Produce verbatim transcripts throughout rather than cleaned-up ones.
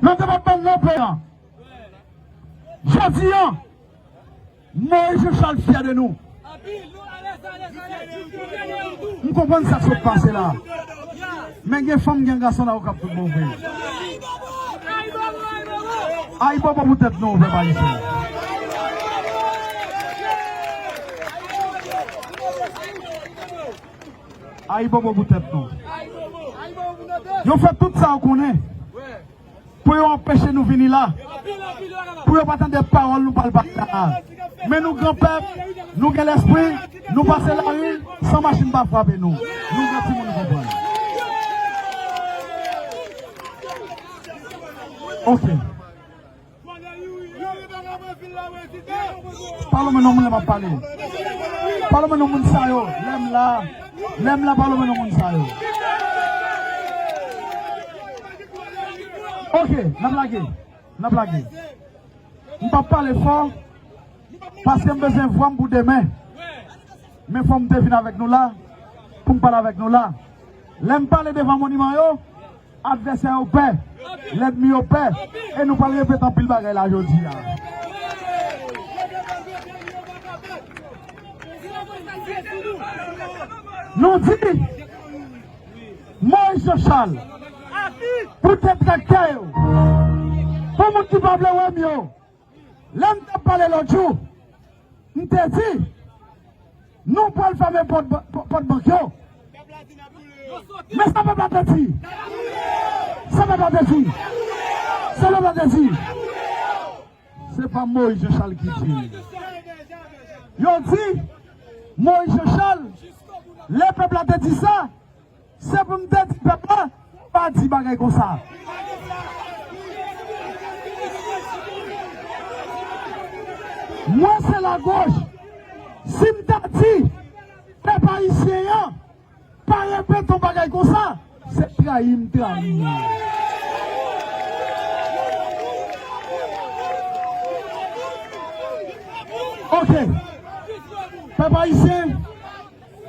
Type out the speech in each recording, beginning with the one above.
Nan depatman Nò peyi a. Jodi a, Moïse Jean Charles fyè de nou. M konprann sa k sot pase la. Men gen fanm, gen gason la, ou k ap tout bon vre. Ayibobo pou tèt nou, pèp ayisyen. Ayibobo pou tèt nou. Yo fè tout sa yo konnen pou yo anpeche nou vini la, pou yo pa tande pawòl nou pral pale la. Men nou gran pèp, nou gen lespri, nou pase lari san machin pa frape nou. Nou gen timoun nou konprann. Ok. Pale men non moun lè m ap pale. Pale men non moun sa yo. Lè m la. Lè m la, pale men non moun sa yo. Ok, n ap lage. N ap lage. M p ap pale fò, paske m bezwen vwa m pou demen. Men fò m te vin avèk nou la, pou m pale avèk nou la. Lè m pale devan moniman yo, advèsè yo pè, lènmi yo pè, e nou pral repete anpil bagay la jodi a. Nou di, Moïse Jean Charles, pou detraktè yo, pou moun ki pa vle wè m yo, lè m t ap pale lòt jou, m te di, nou pral fèmen pòt ba-, pòt bank yo. Men sa pèp la te di. Sa pèp la te di. Sa pèp la te di. Se pa Moïse Jean Charles ki di l. Yo di, Moïse Jean Charles, lè pèp la te di sa, se pou m te di pèp la, pa di bagay konsa. Mwen se lagoch. Si m ta di pèp ayisyen an pa repete yon bagay konsa, se trayi m trayi. Ok. Pèp ayisyen,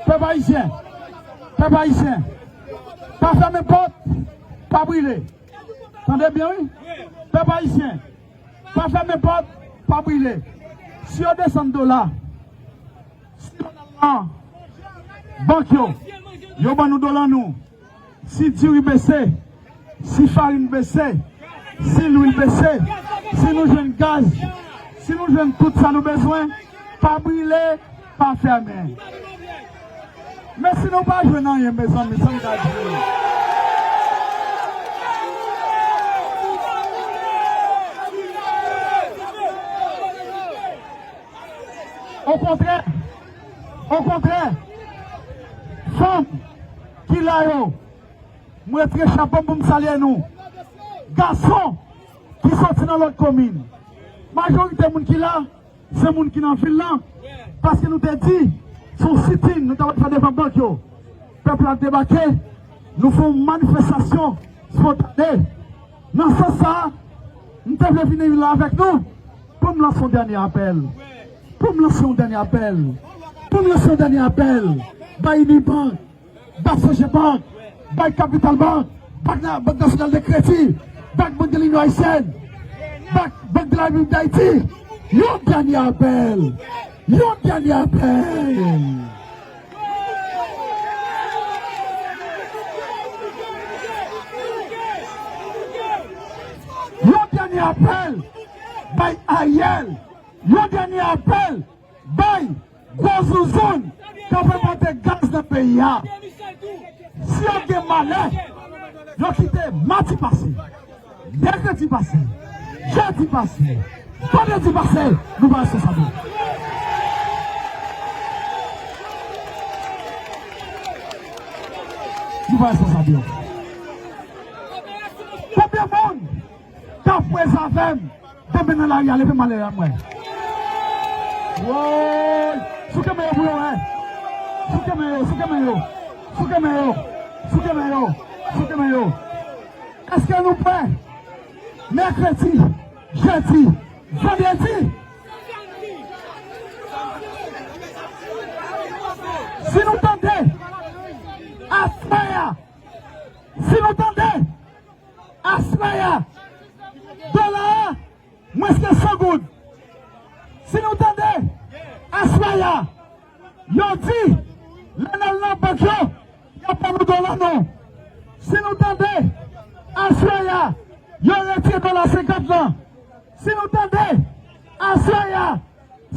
Pèp ayisyen, pèp ayisyen, pa fèmen pòt, pa brile. Tande byen, wi. Pèp ayisyen, pa fèmen pòt, pa brile. Si yo desann dola, si nou al nan bank yo, yo ban nou dola nou. Si diri bese, si farin bese, si lwil bese, si nou jwenn gaz, si nou jwenn tout sa nou bezwen, pa brile, pa fèmen. Men si nou pa jwenn anyen, mezanmi, sa m ka di nou? Okontrè, okontrè, fanm ki la yo, mwen retire chapo m pou m salye nou. Gason ki soti nan lòt komin. Majorite moun ki la, se moun ki nan vil lan. Paske nou te di, se yon sit-in, nou ta pral fè devan bank yo. Pèp la debake, nou fè yon manifestasyon spontane. Nan sans sa a, m te vle vini la avèk nou pou m lanse yon dènye apèl. Pou m lanse yon dènye apèl. Pou m lanse yon dènye apèl. Bay Unibank, bay Sogebank, bay Capital Bank, bay la Banque Nationale de Crédit, bay Banque de l'Union Haïtienne, bay Banque de la République d'Haïti. Yon dènye apèl. Yon dènye apèl. Yon dènye apèl bay Ariel. Yon dènye apèl bay gwo zouzoun k ap enpòte gaz nan peyi a. Si yo gen malè, yo kite madi pase, mèkredi pase, jedi pase, vandredi pase, nou pa responsab yo. Nou pa responsab yo. Konbyen moun k ap prèze avè m? Kenbe nan lari a, leve malè a mwen. Woy! Souke men yo pou yo wè. Souke men yo, souke men yo. Souke men yo. Souke men yo. Souke men yo. Èske nou prè? Mèkredi, jedi, vandredi. Si nou tande, aswè a, si nou tande, aswè a, mwens ke san goud. Si nou tande, aswè a, yo di, lè n al nan bank yo, y ap ban nou dola nou. Si nou tande, aswè a, yo retire dola senkant lan. Si nou tande, aswè a,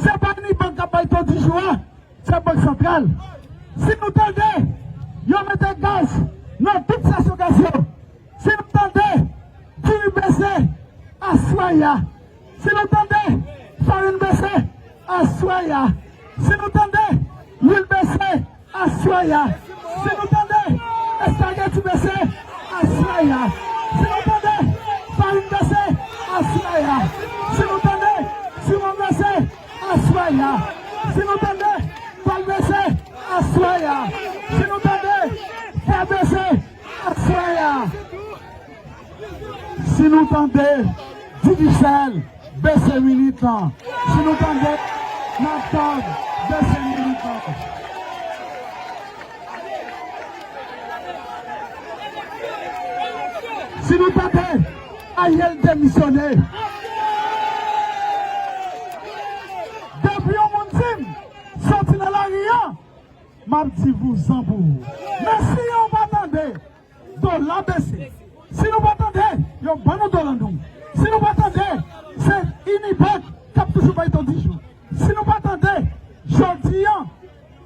se pa Unibank k ap bay to di jou a, se Bank Santral. Si nou tande, yo mete gaz nan tout estasyon gaz yo. Si nou tande, diri bese, aswè a. Si nou tande, farin bese, aswè a. Si nou tande, lwil bese, aswè a. Si nou tande, espageti bese, aswè a. Si nou tande, farin bese, aswè a. Si nou tande, siwon bese, aswè a. Si nou tande, kòl bese, aswè a. Si nou tande, fè bese, aswè a. Si nou tande, Digicel, bese minit lan. Si nou tande, Naftab, bese minit lan. Si nou tande, Ariel demisyone. Depi yon moun di m, soti nan lari an, m ap di vouzan pou ou. Men si yo pa tande, dola bese. Si nou pa tande, yo ban nou dola nou. Si nou pa tande, se Unibank k ap toujou bay to di jou. Si nou pa tande, jodi an,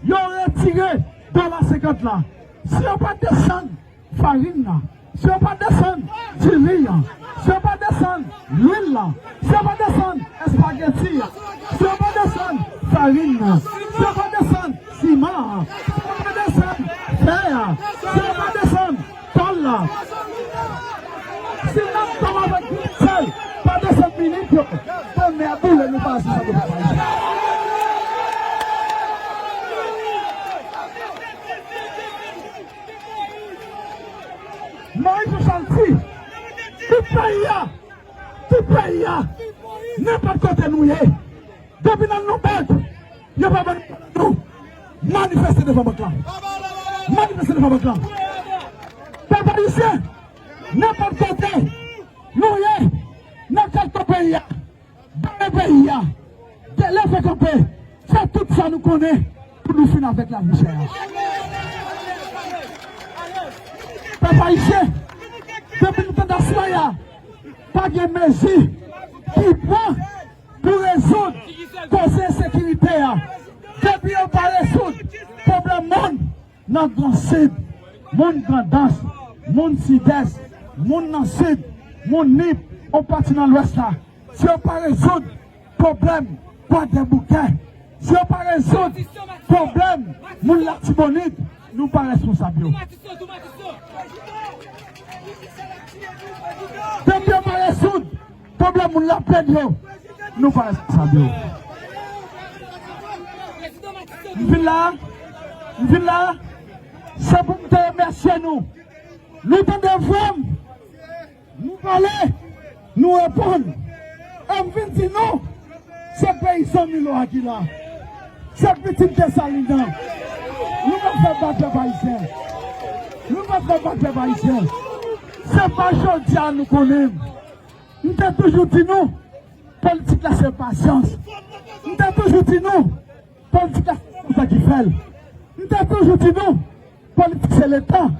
yo retire dola senkant la. Si yo pa desann farin nan, si yo pa desann diri an, si yo pa desann lwil la, si yo pa desann espageti a, si yo pa desann farin nan, si yo pa desann siman an, si yo pa desann fè a, si yo pa desann kòl la, si Naftab avèk Digicel pa desann minit yo, tonnè boule nou pa sou sa de pa Moyiz Richard di, tout peyi a, tout peyi a, nenpòt kote nou ye, depi nan nou bèk, yo pa ban nou, manifeste devan bank la. Manifeste devan bank la. Pèp ayisyen, nenpòt kote nou ye, nan kat kwen peyi a, bare peyi a, deleve kanpe, fè tout sa nou konnen pou nou fin avèk lavi chè a. Pèp ayisyen, depi nou tande aswè a, pa gen mezi ki pran pou rezoud koze ensekirite a. Depi yo pa rezoud pwoblèm moun, nan Gran Sid, moun Grandans, moun Sidès, moun nan Sid, moun Nip, yon pati nan Lwès la. Si yo pa rezoud pwoblèm Kwadèboukè, si yo pa rezoud pwoblèm moun Latibonit, nou pa responsab yo. Depi yo pa rezoud pwoblèm moun Laplèn yo, nou pa responsab yo. M vin la, m vin la, se pou m te remèsye nou. Nou tande vwa m, nou pale, nou reponn. E m vin di nou, se peyizan Milo a ki la. Se pitit Desalin nan. Nou pa fè bak pèp ayisyen. Nou pa fè bak pèp ayisyen. Se pa jodi a nou konnen. M te toujou di nou, politik la se pasyans. M te toujou di nou, politik la se konsa ki fè l. M te toujou di nou, politik se letan.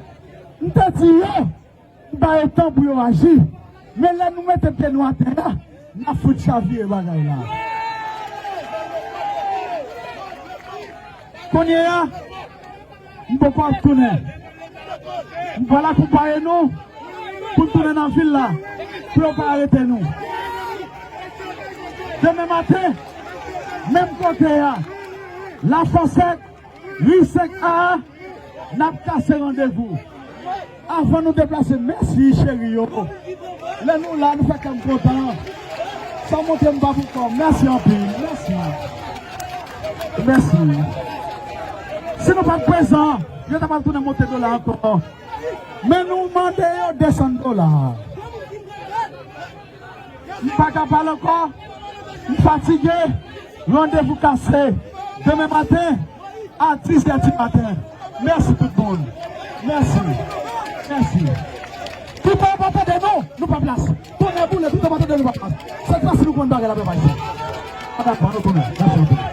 M te di yo, m ba yo tan pou yo aji. Men lè nou mete pye nou atè a, n ap fout chavire bagay la. Kounye a, m poko ap tounen. M pral akonpaye nou pou n tounen nan vil la, pou yo pa arete nou. Demen maten, menm kote a, Lafòsèt, ri senk A, n ap kase randevou. Avan nou deplase, mèsi cheri yo. Lè nou la, nou fè kè m kontan. Sa monte m pa pou kò. Mèsi anpil. Mèsi. Mèsi. Si nou pa t prezan, yo ta pral tounen monte dola ankò. Men nou mande yo desann dola. M pa ka pale ankò. M fatige. Randevou kase. Demen maten, a dis è di maten. Mèsi tout moun. Mèsi. Mèsi. Toutan yo pa tande nou, nou pa plas. Tonnè boule, toutan yo pa tande nou, pa plas. Se gras nou Konn bagay la pèp ayisyen. Ann aprann nou konnen. Mèsi anpil.